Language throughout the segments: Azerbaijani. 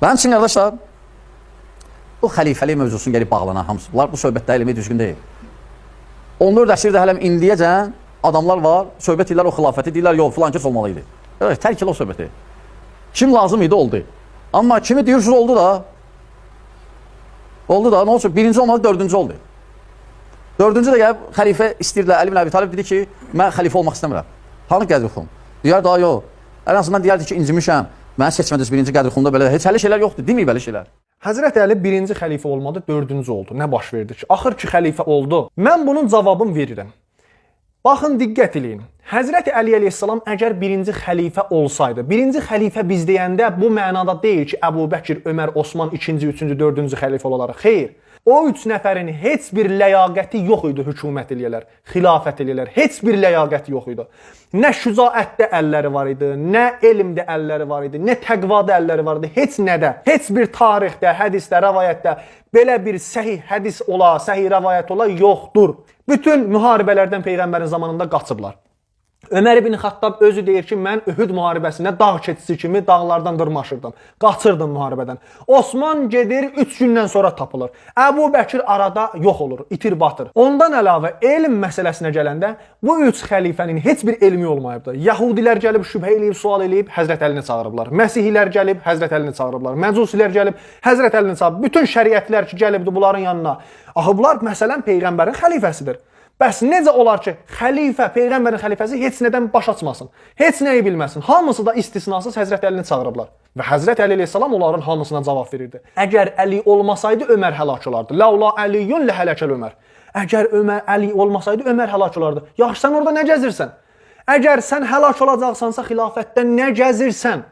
Və həmçinin qardaşlar, bu xəlifəlik mövzusunu gəlib bağlanan hamısı. Bunlar bu söhbətdə elmi düzgün deyil. 14 əsrdə hələm indiyəcən adamlar var, söhbət edirlər o xilafəti, deyirlər yox, filan kəs olmalı idi. Evet, tərk elə o söhbəti. Kim lazım idi oldu. Amma kimi deyirsiniz oldu da. Oldu da, nə olsun? Birinci olmadı, dördüncü oldu. Dördüncü də gəlib xəlifə istəyirdilər. Əli ibn Əbi Talib dedi ki, mən xəlifə olmaq istəmirəm. Hanı Qədrxum? Deyər daha yox. Ən azından deyərdi ki, incimişəm. Məni seçmədiniz birinci Qədrxumda belə. Heç hələ şeylər yoxdur. Deməyib belə şeylər. Həzrət Əli birinci xəlifə olmadı, dördüncü oldu. Nə baş verdi ki? Axır ki xəlifə oldu. Mən bunun cavabını verirəm. Baxın, diqqət eləyin. Həzrət Əli əleyhissalam əgər birinci xəlifə olsaydı, birinci xəlifə biz deyəndə bu mənada deyil ki, Əbu Bəkir, Ömər, Osman ikinci, üçüncü, dördüncü xəlifə olalar. Xeyr. O üç nəfərin heç bir ləyaqəti yox idi hökumət eləyələr, xilafət eləyələr. Heç bir ləyaqəti yox idi. Nə şücaətdə əlləri var idi, nə elmdə əlləri var idi, nə təqvada əlləri var idi, heç nədə. Heç bir tarixdə, hədisdə, rəvayətdə belə bir səhih hədis ola, səhih rəvayət ola yoxdur. Bütün müharibələrdən peyğəmbərin zamanında qaçıblar. Ömər ibn Xattab özü deyir ki, mən Ühüd müharibəsində dağ keçisi kimi dağlardan dırmaşırdım. Qaçırdım müharibədən. Osman gedir 3 gündən sonra tapılır. Əbu Bəkir arada yox olur, itir batır. Ondan əlavə elm məsələsinə gələndə bu üç xəlifənin heç bir elmi olmayıbdı. Yəhudilər gəlib şübhə eləyib, sual eləyib Həzrət Əlini çağırıblar. Məsihilər gəlib Həzrət Əlini çağırıblar. Məcusilər gəlib Həzrət Əlini çağırıb. Bütün şəriətlər ki gəlibdi bunların yanına. Axı bunlar məsələn peyğəmbərin xəlifəsidir. Bəs necə olar ki, xəlifə, peyğəmbərin xəlifəsi heç nədən baş açmasın, heç nəyi bilməsin. Hamısı da istisnasız Həzrət Əlini çağırıblar. Və Həzrət Əli əleyhissalam onların hamısına cavab verirdi. Əgər Əli olmasaydı Ömər həlak olardı. Laula Əliyyun ləhələkəl Ömər. Əgər Ömər Əli olmasaydı Ömər həlak olardı. Yaxşı, sən orada nə gəzirsən? Əgər sən həlak olacaqsansa xilafətdən nə gəzirsən?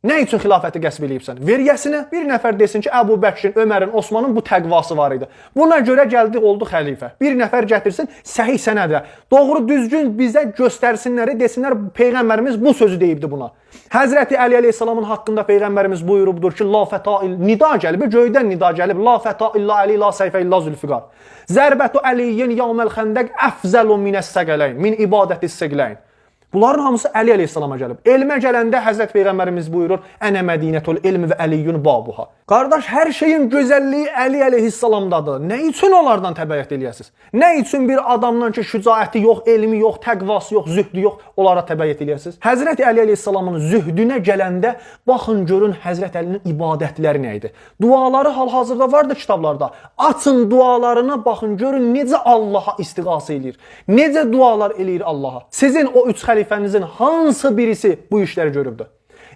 Nə üçün xilafəti qəsb eləyibsən? Ver yəsinə. Bir nəfər desin ki, Əbu Bəkrin, Ömərin, Osmanın bu təqvası var idi. Buna görə gəldi oldu xəlifə. Bir nəfər gətirsin səhih sənədə. Doğru düzgün bizə göstərsinlər, desinlər peyğəmbərimiz bu sözü deyibdi buna. Həzrəti Əli əleyhissalamın haqqında peyğəmbərimiz buyurubdur ki, la fəta nida gəlib, göydən nida gəlib, la fəta illa Əli, la səyfə illa Zülfüqar. Zərbətu Əliyyin yawməl xəndəq əfzəlu minəs-səqələyn, min ibadətis səqələyn. Bunların hamısı Əli əleyhissalama gəlib. Elmə gələndə Həzrət Peyğəmbərimiz buyurur: "Ənə mədinətul elmi və Əliyyun babuha." Qardaş, hər şeyin gözəlliyi Əli əleyhissalamdadır. Nə üçün onlardan təbəiyyət eləyəsiniz? Nə üçün bir adamdan ki, şücaəti yox, elmi yox, təqvası yox, zühdü yox, onlara təbəiyyət eləyəsiniz? Həzrət Əli əleyhissalamın zühdünə gələndə baxın görün Həzrət Əlinin ibadətləri nə idi? Duaları hal-hazırda vardı kitablarda. Açın dualarına baxın görün necə Allaha istiğasə eləyir. Necə dualar eləyir Allaha. Sizin o üç xəlifənizin hansı birisi bu işləri görübdü?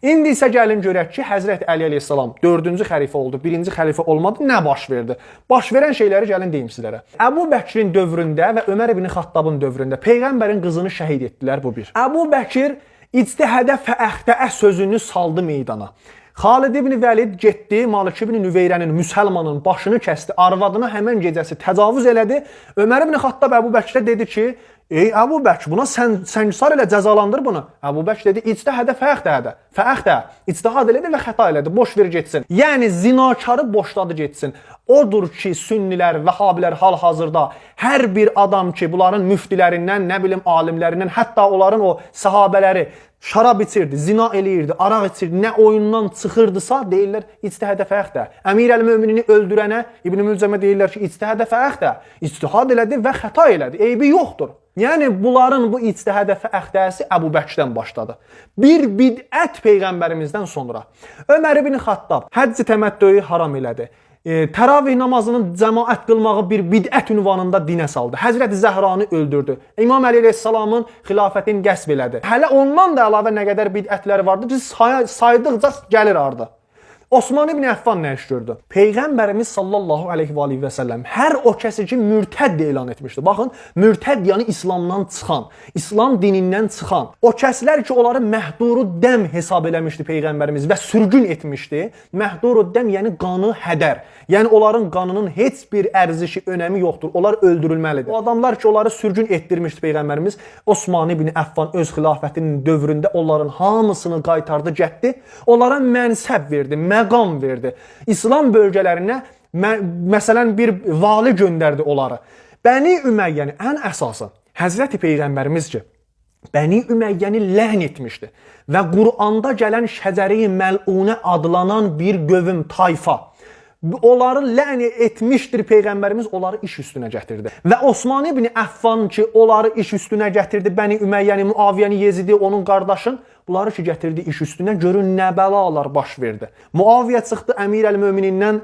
İndi isə gəlin görək ki, Həzrət Əli əleyhissalam dördüncü xəlifə oldu, birinci xəlifə olmadı, nə baş verdi? Baş verən şeyləri gəlin deyim sizlərə. Əbu Bəkrin dövründə və Ömər ibn Xattabın dövründə peyğəmbərin qızını şəhid etdilər, bu bir. Əbu Bəkir ictihədə fəəxtəə sözünü saldı meydana. Xalid ibn Vəlid getdi, Malik ibn Nüveyrənin, müsəlmanın başını kəsdi, arvadına həmən gecəsi təcavüz elədi. Ömər ibn Xattab Əbu Bəkrə dedi ki, ey Əbu Bəkr, buna sən səngsar elə, cəzalandır bunu. Əbu Bəkr dedi, ictihədə fəəxtədə. Fəəxtə, ictihad elədi və xəta elədi, boş ver getsin. Yəni zinakarı boşladı getsin. Odur ki, sünnilər, vəhabilər hal-hazırda hər bir adam ki, bunların müftilərindən, nə bilim alimlərindən, hətta onların o sahabələri şarab içirdi, zina eləyirdi, araq içirdi, nə oyundan çıxırdısa deyirlər ictihədə fəxtə. Əmir əl-Möminini öldürənə İbn Mülcəmə deyirlər ki, ictihədə fəxtə. İctihad elədi və xəta elədi. Eybi yoxdur. Yəni bunların bu ictihədə fəxtəsi Əbu Bəkirdən başladı. Bir bidət peyğəmbərimizdən sonra. Ömər ibn Xattab həcc təməttüyü haram elədi. Təravih namazının cəmaət qılmağı bir bidət ünvanında dinə saldı. Həzrət Zəhranı öldürdü. İmam Əli əleyhissalamın xilafətini qəsb elədi. Hələ ondan da əlavə nə qədər bidətləri vardı, biz saydıqca gəlir ardı. Osman ibn Əffan nə iş gördü? Peyğəmbərimiz sallallahu əleyhi və alihi və səlləm hər o kəsi ki mürtədd elan etmişdi. Baxın, mürtədd yəni İslamdan çıxan, İslam dinindən çıxan. O kəslər ki onları məhduru dəm hesab eləmişdi Peyğəmbərimiz və sürgün etmişdi. Məhduru dəm yəni qanı hədər. Yəni onların qanının heç bir ərzişi, önəmi yoxdur. Onlar öldürülməlidir. O adamlar ki onları sürgün etdirmişdi Peyğəmbərimiz, Osman ibn Əffan öz xilafətinin dövründə onların hamısını qaytardı, getdi. Onlara mənsəb verdi, məqam verdi. İslam bölgələrinə məsələn bir vali göndərdi onları. Bəni Üməyyəni ən əsası Həzrəti Peyğəmbərimiz ki Bəni Üməyyəni ləhn etmişdi və Quranda gələn şəcəri məlunə adlanan bir qövm, tayfa, onları ləhn etmişdir Peyğəmbərimiz, onları iş üstünə gətirdi. Və Osman ibn Əffan ki, onları iş üstünə gətirdi, Bəni Üməyyəni, Muaviyəni, Yezidi, onun qardaşın, bunları ki gətirdi iş üstünə, görün nə bəlalar baş verdi. Muaviyə çıxdı Əmir əl-Möminindən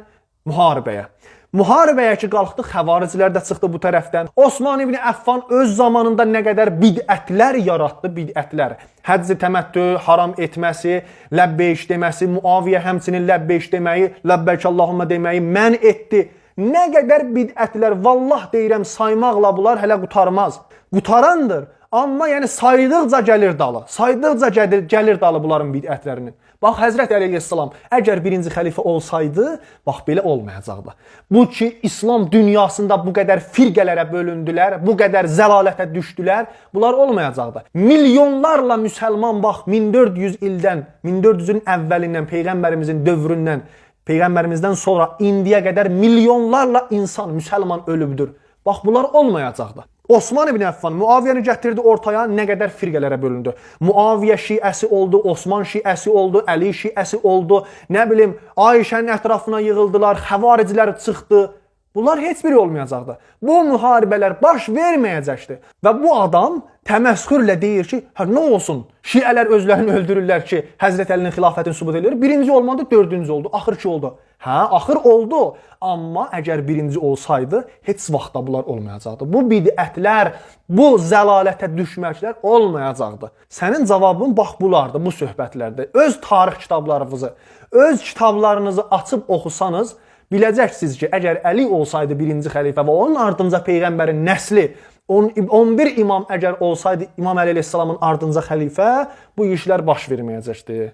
müharibəyə. Müharibəyə ki qalxdı, xəvariclər də çıxdı bu tərəfdən. Osman ibn Əffan öz zamanında nə qədər bidətlər yaratdı, bidətlər. Həcc-i təməttü haram etməsi, ləbbeyk deməsi, Muaviyə həmçinin ləbbeyk deməyi, ləbbeyk Allahumma deməyi mən etdi. Nə qədər bidətlər, vallah deyirəm, saymaqla bunlar hələ qurtarmaz. Qutarandır. Amma yəni saydıqca gəlir dalı. Saydıqca gəlir dalı bunların bidətlərinin. Bax Həzrət Əli əleyhissalam əgər birinci xəlifə olsaydı, bax belə olmayacaqdı. Bu ki İslam dünyasında bu qədər firqələrə bölündülər, bu qədər zəlalətə düşdülər, bunlar olmayacaqdı. Milyonlarla müsəlman bax 1400 ildən, 1400-ün əvvəlindən peyğəmbərimizin dövründən, peyğəmbərimizdən sonra indiyə qədər milyonlarla insan müsəlman ölübdür. Bax bunlar olmayacaqdı. Osman ibn Əffan Muaviyəni gətirdi ortaya, nə qədər firqələrə bölündü. Muaviyə şiəsi oldu, Osman şiəsi oldu, Əli şiəsi oldu, nə bilim Ayşənin ətrafına yığıldılar, xəvariclər çıxdı. Bunlar heç biri olmayacaqdı. Bu müharibələr baş verməyəcəkdi. Və bu adam təməsxürlə deyir ki, hə nə olsun? Şiələr özlərini öldürürlər ki, Həzrət Əlinin xilafətini sübut edir. Birinci olmadı, dördüncü oldu, axır ki oldu. Hə, axır oldu. Amma əgər birinci olsaydı, heç vaxt da bunlar olmayacaqdı. Bu bidətlər, bu zəlalətə düşməklər olmayacaqdı. Sənin cavabın bax bunlardır, bu söhbətlərdə. Öz tarix kitablarınızı, öz kitablarınızı açıb oxusanız, biləcəksiniz ki, əgər Əli olsaydı birinci xəlifə və onun ardınca peyğəmbərin nəsli 11 imam əgər olsaydı İmam Əli əleyhissalamın ardınca xəlifə, bu işlər baş verməyəcəkdi.